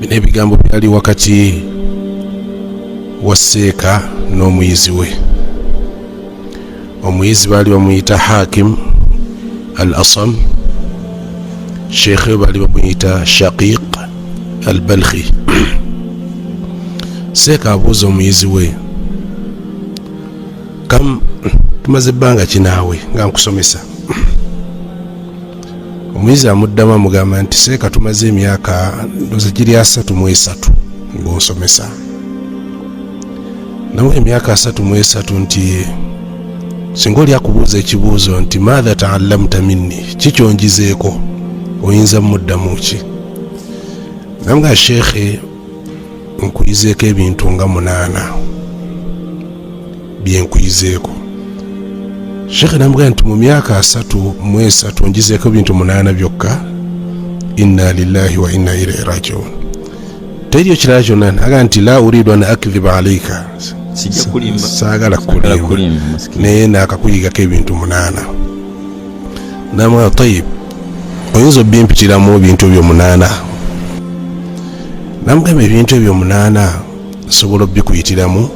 Bino ebigambo byali wakati wa seeka n'omuyizi we. Omuyizi baali bamuyita Hakim Al Asam, sheekhe we baali bamuyita Shaqiq Al Balkhi. Seeka abuuza omuyizi we, kam tumaze ebbanga kinaawe nga nkusomesa? Omuyizi amuddamu amugamba nti, seeka, tumaze emyaka ndoza giri 33 ng'onsomesa. Nawe emyaka 33, nti singa oli akubuuza ekibuuzo nti, maatha taallamta minni, kikyonjizeeko, oyinza muddamu ki? Namugamba, sheekhe, nkuyizeeko ebintu nga 8 byenkuyizeeko. Sheekhe namugamba nti, mu myaka 33 njizeeko ebintu 8 byokka? Inna lillahi wa inna ilaihi rajiun. Teriyo kirala kyonna. Agamba nti, la uridu an akdhiba alaika. Sijja kulimba. Saagala Saagala kulimba. Kulimba, maskini. Naye naakakuyigako ebintu 8. Namugamba, tayib, oyinza obimpitiramu ebintu ebyo 8? Namugamba, ebintu ebyo 8 nsobola obikuyitiramu,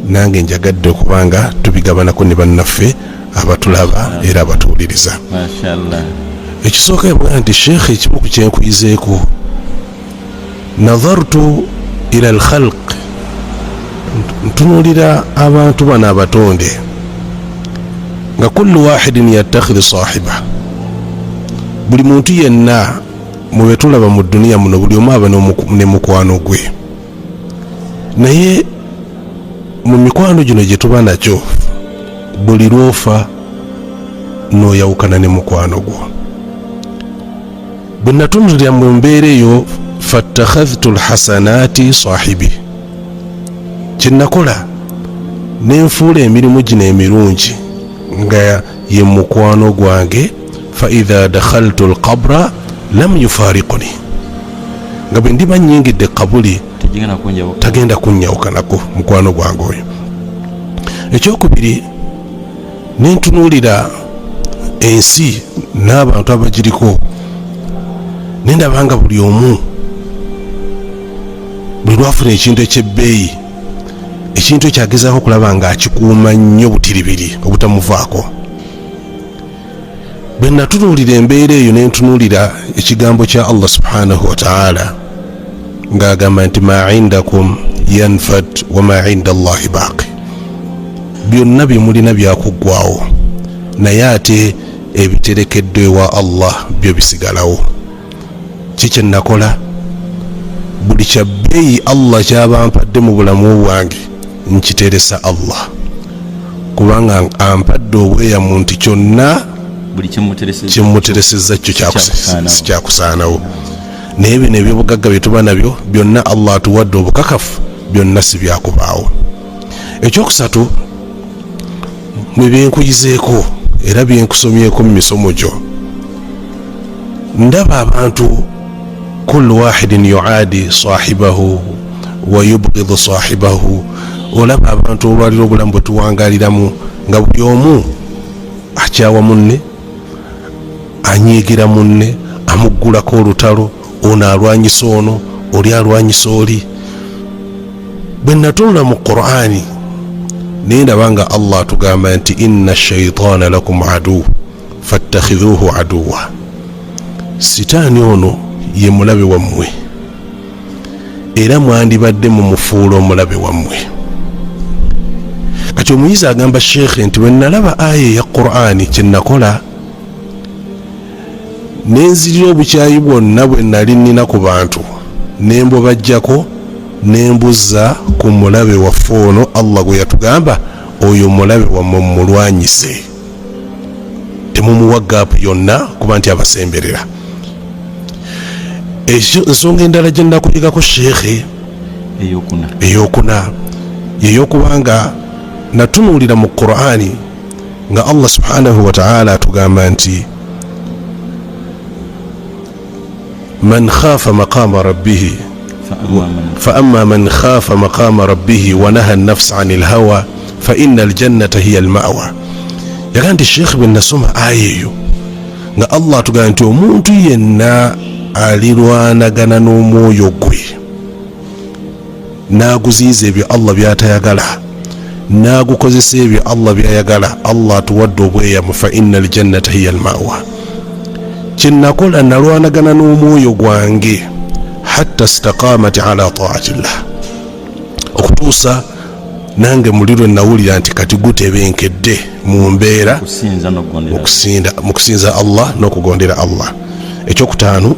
nange njagadde okubanga tubigabanako ne bannaffe abatulaba era abatuwuliriza. Mashallah. Ekisooka, yamugamba nti, sheekhe, ekimu ku kyenkuyizeeko, nazartu ila alkhalq, ntunuulira abantu bano abatonde nga kullu wahidin yattakhidhu sahiba, buli muntu yenna mu betulaba mu duniya muno, buli omu aba ne mukwano gwe. Naye mu mikwano gino gye tuba nakyo, buli lwofa n'oyawukana ne mukwano gwo. Bwe natunulira mu mbeera eyo, fattakhadhtu lhasanati sahibi, kyenakola nenfuula emirimu gino emirungi nga ye mukwano gwange. Faidha dakhaltu lqabra lam yufariquni, nga bwe ndiba nyingidde kabuli, Tegenda kunjawuka. Tagenda kunnyawukanako mukwano gwange oyo. Ekyokubiri, nentunuulira ensi n'abantu abagiriko, nendaba nga buli omu buli lwafuna ekintu ekyebbeeyi, ekintu ekyo agezaako okulaba nga akikuuma nnyo butiribiri obutamuvaako. Bwe natunuulira embeera eyo, nentunuulira ekigambo kya Allah subhanahu wataala ng'agamba nti, ma indakum yanfad wama inda Allahi baaqi, byonna bye mulina byakuggwawo, naye ate ebiterekeddwa ewa Allah byo bisigalawo. Ki kye nakola? Buli kya bbeeyi Allah kyaba mpadde mu bulamu bwange, nkiteresa Allah, kubanga ampadde obweyamu nti kyonna buli kyemutereseza kyemutereseza kyo Kyakusaanawo. Kyakusaanawo. Naye bino ebyobugagga bye tuba nabyo byonna, Allah atuwadde obukakafu, byonna si byakubaawo. Ekyokusatu, mwe byenkuyizeeko era byenkusomyeko mu misomo gyo, ndaba abantu kullu wahidin yuadi sahibahu wa yubgidu sahibahu. Olaba abantu olwaliro obulamu bwe tuwangaliramu nga buli omu akyawa munne, anyiigira munne, amuggulako olutalo, ono alwanyisa ono, oli alwanyisa oli. Bwe natunula mu Qur'ani, naye ndaba nga Allah atugamba nti, inna shaitaana lakum adu fattakhidhuhu aduwa, sitaani ono ye mulabe wammwe, era mwandibadde mumufuula omulabe wammwe. Kati omuyizi agamba sheekhe nti, bwe nalaba aya eya Qur'ani, kyenakola nenzirira obukyayi bwonna bwe nali nnina ku bantu, nembubajjako, nembuzza ku mulabe waffe ono Allah gwe yatugamba, oyo mulabe wammwe, mumulwanyise, temumuwa gaapu yonna kuba nti abasemberera. Ensonga endala gye nakuyigako, sheekhe, Eyokuna. Eyokuna yeyokubanga natunuulira mu Qur'ani nga Allah subhanahu wataala atugamba nti, man khafa maqama rabbihi فأما من فأما من خاف مقام ربه ونهى النفس عن الهوى فإن الجنة هي المأوى. Yaga nti, sheekh, bwe nasoma aya eyo nga Allah atugamba nti omuntu yenna Alirwanagana n'omwoyo gwe n'aguziyiza ebyo Allah byatayagala, n'agukozesa ebyo Allah byayagala, Allah atuwadde obweyamu, fa inna aljannata hiya almawa. Kyenakola, nalwanagana n'omwoyo gwange hatta staqamat ala taatillah, okutuusa nange muli lwe nawulira nti kati gutebenkedde mu mbeera kusinza n'okugondera mu kusinza Allah n'okugondera Allah. Ekyokutaano,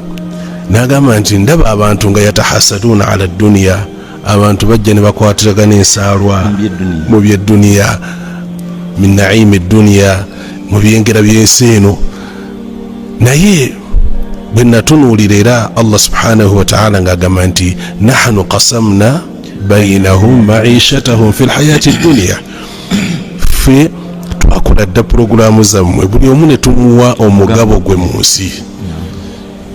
n'agamba nti ndaba abantu nga yatahasaduuna ala dduniya, abantu bajja ne bakwatiragana ensaalwa Mu by'edduniya. mu by'edduniya, min naimi dduniya, mu byengera by'ensi eno. Naye bwe natunuulira era Allah subhanahu wataala ng'agamba nti nahnu qasamna bainahum maishatahum fi lhayati dduniya, ffe twakola dda puroguramu zammwe, buli omu ne tumuwa omugabo gwe mu nsi.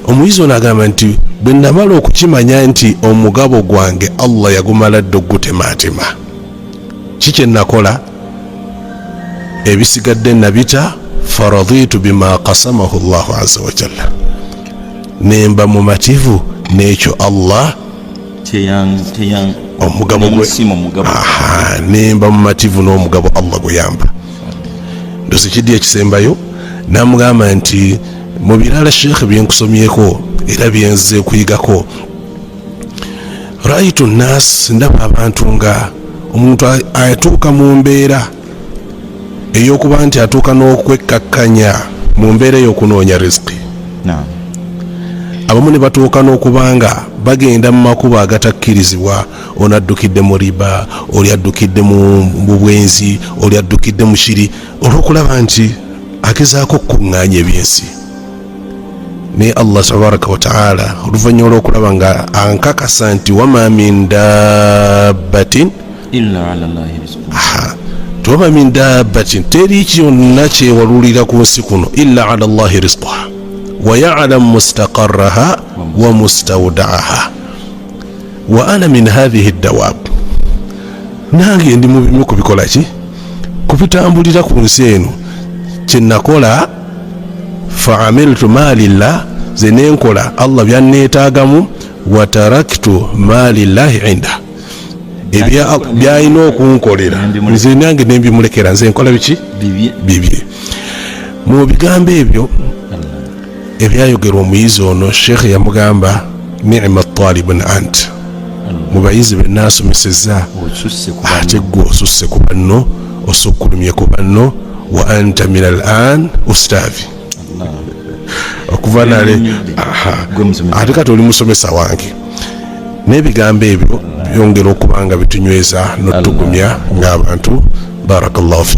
Omuyizi ono agamba nti bwe namala okukimanya nti omugabo gwange Allah yagumala dda ogutematema, ki kye nakola? Ebisigadde nabita, faraditu bima kasamahu llahu aza wajalla, nemba mumativu n'ekyo Allah omugabo gwe. Nemusiima omugabo. Aha, nemba mumativu n'omugabo Allah gwe yamba. Ndozi kiddi ekisembayo, namugamba nti mu birala sheekhe byenkusomyeko era byenze kuyigako, raitu nas, ndaba abantu nga omuntu atuuka mu mbeera ey'okuba nti atuuka n'okwekkakkanya mu mbeera ey'okunoonya riziki. Abamu ne batuuka n'okuba nga bagenda mu makubo agatakkirizibwa. Ono addukidde mu riba, oli addukidde mu bwenzi, oli addukidde mu kiri, olw'okulaba nti agezaako okukuŋŋaanya ebyensi. Naye Allah tabaraka wataala oluvannyuma olw'okulaba nga ankakasa nti wama min dabbatin illa ala llahi rizquha. Aha, wama min dabbatin, teri kyonna kyewalulira ku nsi kuno, illa ala llahi rizquha wa yalamu mustaqarraha wa mustawdaaha wa ana min hathihi dawab, nange ndi mu bimu kubikola ki, kubitambulira ku nsi eno. Kyenakola, faamiltu ma lillah, ze nenkola Allah byanneetaagamu, wataraktu ma lillahi inda, byalina okunkolera nze nange nembimulekera, nze nkola biki? Bibye. Bibye. Mu bigambo ebyo ebyayogerwa omuyizi ono, sheekhe yamugamba nima talibun ant, mu bayizi benasomeseza osusse ku ate banno. Gwe osusse ku banno, osukkulumye ku banno, wa anta min al an ustaavi. Allah. Okuva nale. Nnyonnyodde. Aha. Gwe musomesa. Ate kati oli musomesa wange, n'ebigambo ebyo byongera okuba nga bitunyweza n'otugumya ng'abantu. Barakallahu fi.